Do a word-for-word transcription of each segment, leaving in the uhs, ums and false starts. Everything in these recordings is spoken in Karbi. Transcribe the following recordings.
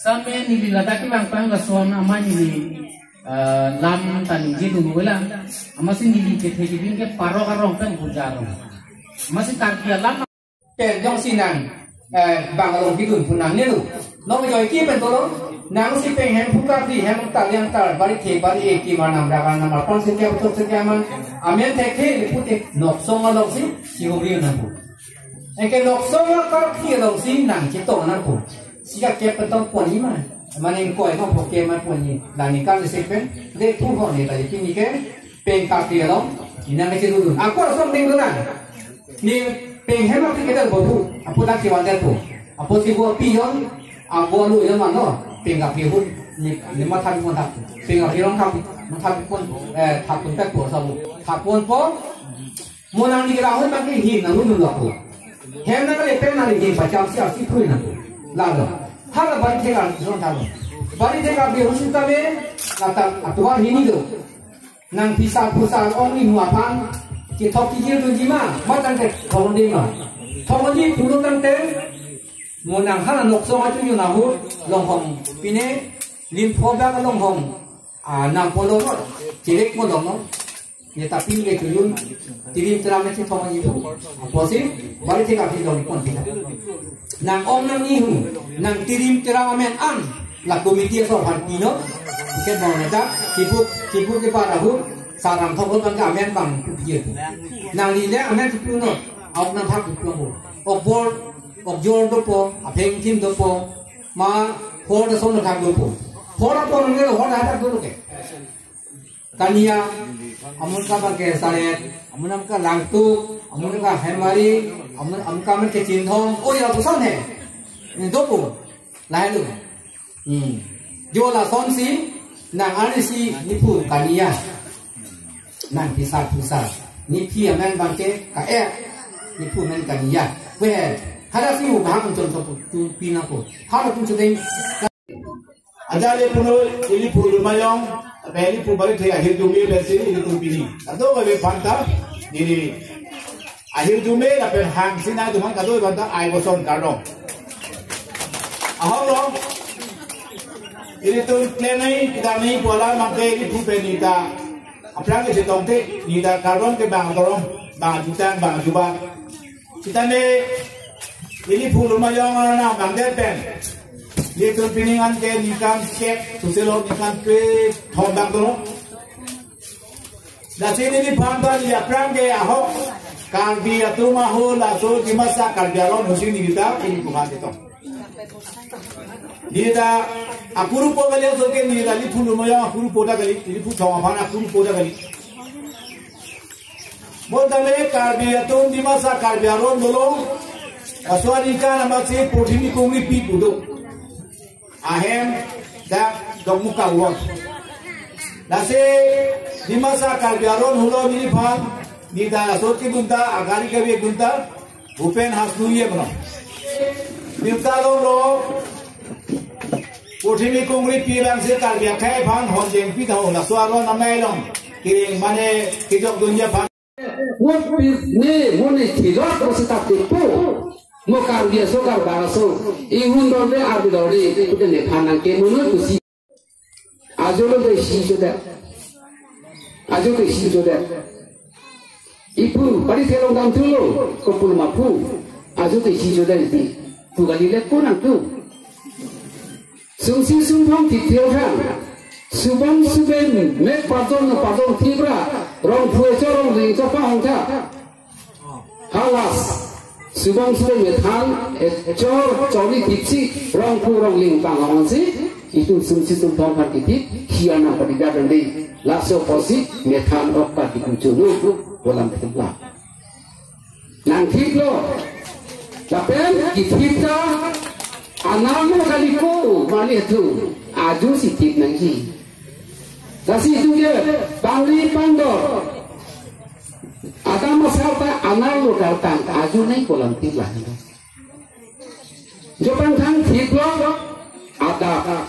Same neli ladak kevang pang lason amat neli, eh, lam ta ningjedun pu lang. Amatsi neli kethe kebin ke Parok arong pen Gurja arong. Amatsi Karbi alam pen jongsi nang, eh, bang along kedun pu nangne lo. Nong joi ke pen tolo, nangsi pen hem phu Karbi, hem ta liang ta, bari the, bari e ki ma nam ra nam arpon se kya, betul se kya man, amen thekthe le pute, nok song alongsi, si hobri nang pu. Anke nok song akarkhi alongsi nang chetong nang pu. Si ka kep petong pon ni ma. Mane koi ma pho kep ma pon ni. Lani kam se pen, de pu ho ne ta, pini ke, pen Karbi along, inang kecil dulu. Aku langsung ding dulu. Ni pen hem aku kita babu, apo dak si wajar pu. Apo si bu api yon, apo lu yon mano, pen Karbi hun, ni, ni matha pun thap. Pen Karbi along thap, matha pun, eh, thap pun pek pu sabu. Thap pun po, mo nang ni rahun bang ke hin, nang dulu aku. Hem nang kali pen nang hin, pacham si asi phui nang. Lalu, hala bari thek Karbi son thalo. Bari thek Karbi hun sita me, kata atuan hini do. Nang pisa pusa ong ni hua phan, kethok kejir dunji ma, ma tangte thong di ma. Thong di pulo tangte, mo nang hala nok song atu yu nahu, longhong pine, lim pho bak longhong, ah, nang polo no, chirek mo dong no. Ye tapi nge tuyun, tirim teram ne thong di pu. Apo si, bari thek Karbi dong pon thek. Nang ong nang ni hu, nang tirim teram amen an, la committee aso phan pino, ke bang na ta, kipu, kipu ke pa rahu, saram thok lo bang ke amen bang pu ye. Nang ni le amen kipu no, aok nang thak kipu mo. Ok bor, ok jor dopo, apheng thim dopo, ma hor da son thak dopo. Hor da pon nge hor da thak dopo ke. Kania, amun ka bang ke Saret, amun am ka Langtuk, amun ka Hemari, amun am ka man ke Chinthong, oh ya, puson he. Ni dopo, lahai lu. Hmm. Jo lasonsi, nang ani si, ni phu Kania. Nang pisa pisa. Ni phi amen bang ke, ka eh, ni phu men Kania. Weh, hada si u bahang chon chon tu pina ko. Hada tu chudeng. Ajale puno ili phu Lumayong, abe ili phu balik thek ahirjume besi ili phu pini. Kado bebe phanta, ili ahirjume lapen hang sinai duman kado phanta ai boson kardom. Ahok lo, ili tun klenai kita ni pola mangke ili phu pe nita. Aphrang ke chetong te, nita kardom ke bang dorong, bang jutang, bang jubak. Sitame, ili phu Lumayong arnam bangdet pen. Ili tun pining an ke ningkan kep, soselo ningkan pe thom bang dolo. Lasi neli phan ta neli aphrang ke ahok, Karbi atum ahut laso Dimasa Karbi aron husi neli ta, ili phu phan ketong. Neli ta, akuru po kali aso ke neli ta ili phu Lumayong akuru po ta kali, ili phu thong aphan akuru po ta kali. Bonta me Karbi atum Dimasa Karbi aron dolo. Aswari kan amatsi Prothimi Kongripi pu do. Ahem dak Dokmoka aron. Lasi Dimasa Karbi aron hulo neli phan, neli ta asot kedun ta, agari kabi dunta, Bhupen Hasnu ye mano. Neli ta lo lo, Prothimi Kongripi bang si Karbi akhei aphan honjeng pi ta ho laso aron amei along. Kiring mane kijok dunji aphan. What is ne, mo ne thilot mo sita tipu. Mo Karbi aso Karbi aso. Inghun dorde Karbi dorde. Pute nephan nang ke mo no kusi. Ajo lo de si joda. Ajo ke si joda. Iphu, pari thelong dam thulo, kopul maphu. Ajo ke si joda iti. Tu kali le ko nang tu. Sungsi sungphong thithir thang. Subong suben mek pardon no pardon thibra. Rong phu echo rong ring cho pahong tha. Halas. Subong suben methan, echor chori thipsi, rong phu rong ling panghong si. Itum sungsi sungphong phan thithip, hiana padida dandi. Laso posi, methan rok pa dikuchunu. Bolam thipla. Nang thiplo. Lapen kithip ta anam kali ko mali tu. Ajo si thip nangji. Lasi itum ke bangli pangdor. Adam asar ta anak lo kartang ajo nai kolam thip lah. Jo pangthang thiplo. Adap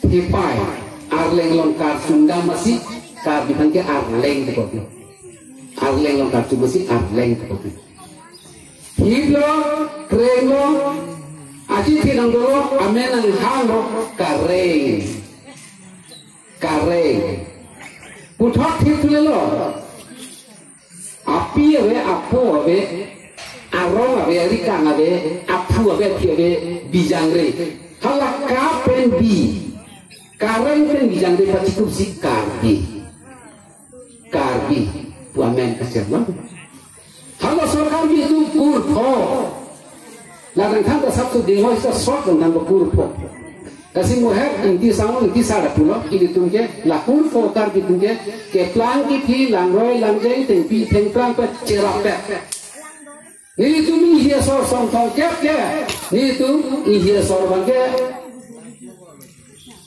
thipai arleng along karchung dam masi Karbi aphan ke arleng te kopi. Arleng along karchung masi arleng te kopi. Thiplo, krenglo, Ati thinang dolo, amen nanghanglo, Kareng. Kareng. Puthot thip thulelo. Api ave, apo ave, arong ave, arikang ave, aphu ave, aphi ave, Bijangre. Hala Ka pen Bi. Kareng pen Bijangre pachikupsi Karbi. Karbi pu amen kacharman. Halaso Karbi atum kurpho. Ladak than ta sabsu dingoi sa sot dong than kurpho. Lasi mo hek Ingti Sangho Ingti Sar pulo, ilitum ke la kurpho Karbi atum ke, keplang kithi, langroi langjeng, thengpi thengphrang pacherapet. Nelitum Inghi asor Songthongkep ke, nelitum Inghi asor abang ke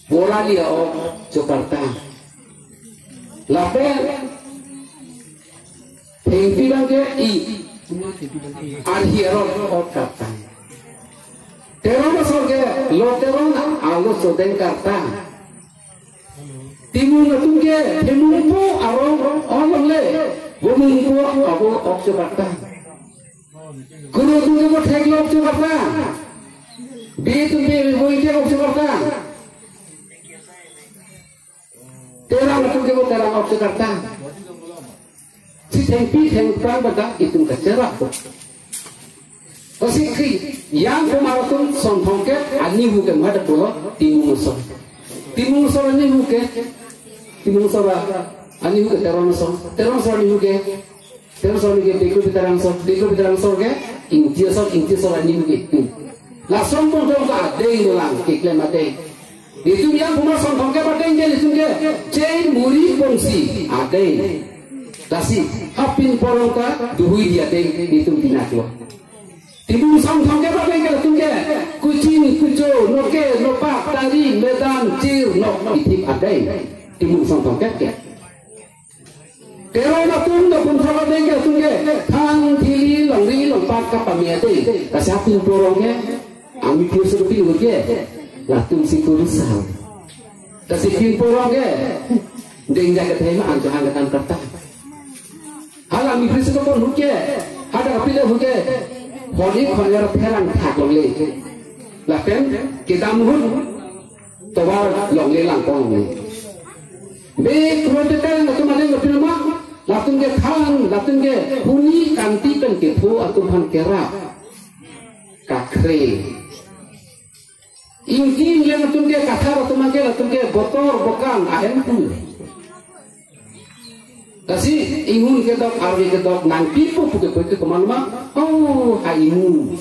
Borali a-ok chokartang. Lapen thengpi abang ke i, arhi arong ok kartang. Teron asor ke lo Teron alo chodeng kartang. Timung atum ke Themungpo arong ok longle, Bomungpo abo ok chokartang. Kuru atum ke bo thek lo ok chokartang. Bi atum ke bo ite ok chokartang. Terang atum ke bo terang ok chokartang. Si thengpi thengphrang bata itum kacherap. Lasi kri, Jangphomar atum Songthongkep anihu ke mada pulo Timung asor. Timung asor anihu ke, Timung asor anihu ke Teron asor. Teron asor anihu ke, Teron asor anihu ke Dikro Bitarang asor. Dikro Bitarang asor ke Ingti asor, Ingti asor anihu ke. Hmm. Lason pon dong ka adeng dolang, keklem adeng. Itum Jangphomar Songthongkep adeng ke, itum ke cheng muri ponsi adeng. Lasi hapin porong ta duhui di adeng itum pinaklo. Timung Songthongkep adeng ke itum ke kuching kucho, noke nopak, tari medam chir nok ithip adeng. Timung Songthongkep ke. Teron atum do pun thok adeng ke itum ke thang thili longri longpat kapame adeng. Lasi hapin porong ke ami pir surupi ke latum si kurusal. Lasi pin porong ke dengja kethema anjo hang katan karta. Hala mi pir surupi ke, hadak apile ke holi khonjar pherang thak longle. Lapen kedam ahut tovar longle langpon longle. Be krutetel latum adeng latum ma, latum ke than, latum ke huni kanti pen kepho atum aphan kerap. Kakre. Ingti ingleng atum ke kathar atum ke latum ke botor bokan ahemphu. Lasi inghun kedok arve kedok nangpipo pu ke pu ke komat ma. Oh, haimu.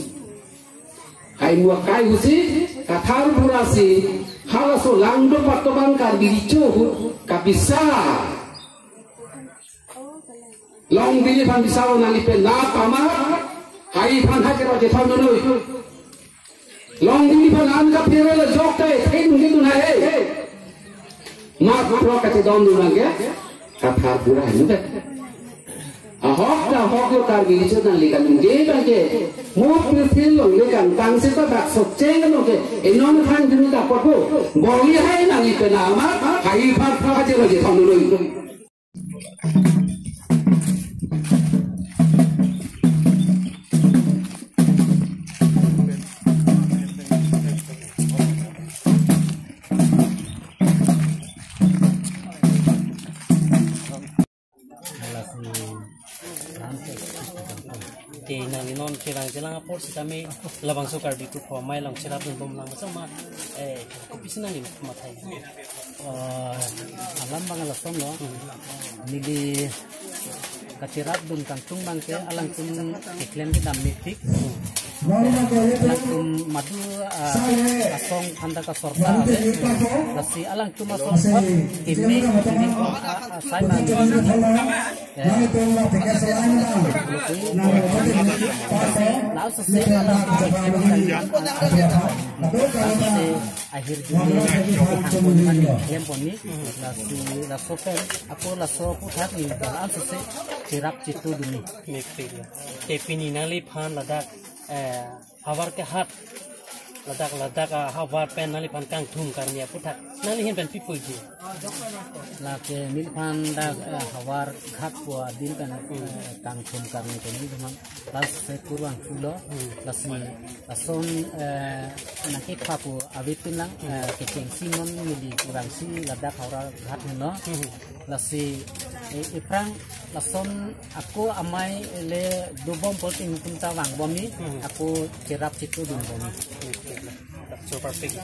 Haimu akai ahutsi, Kathar Bura si, halaso langdon patoban Karbi Recho ahut kabisa. Long Dili aphan bisa lo nangli penap amat, hai aphan ha kero jethon noi. Long Dili aphan an kaphere lo jok te, theng kedun hai. Mat pro kachedondun abang ke, Kathar Bura nu ke. Ahok ta ahok lo Karbi Recho nangli kaningje abang ke. Mo pirthe longle kangtang seta dak socheng lo ke. Enon than dun ta apot ho. Boli hai nangli penap amat, hai aphan pha je lo jethon noi. Te nangli non kevang chelang apor sitame labangso Karbi Kukho amei along cherapdun bomlang masa ma, eh, kopisi nangli mathai. Eh, alam abang lason lo. Neli kacherapdun kangtung abang ke alangtum keklem kedam mepik. Alangtum madu, ah, asong aphan ta kasorta ave. Lasi alangtum asong aphan keme, keme, ah, ah, sai ma. Eh. Laso se alangtum keklem kedam, ah, ah, laso se ahirjume kehang pon nangli klem pon ni, lasi laso pen, ako laso aphuthak neli la-an sose cherap chetudun ni. Mepik lo. Te pini nangliphan ladak, eh, havar kehat, ladak, ladak, ah, havar pen nangliphan kangthum karmi aphuthak nangli ahin pen pi puji? Lake neliphan dak, eh, Howraghat pu adin pen, eh, kangthum karni ke neliphan last se kurvangthulo. Lasi lason, eh, nangkepha pu avepin lang, eh, kechengsi non neli kurvangsi ladak Howraghat henlo. Lasi, eh, iphrang lason ako amei le dobom pulote ingtum ta vangbom ni, ako cherap chitudunbom ni. Super pink.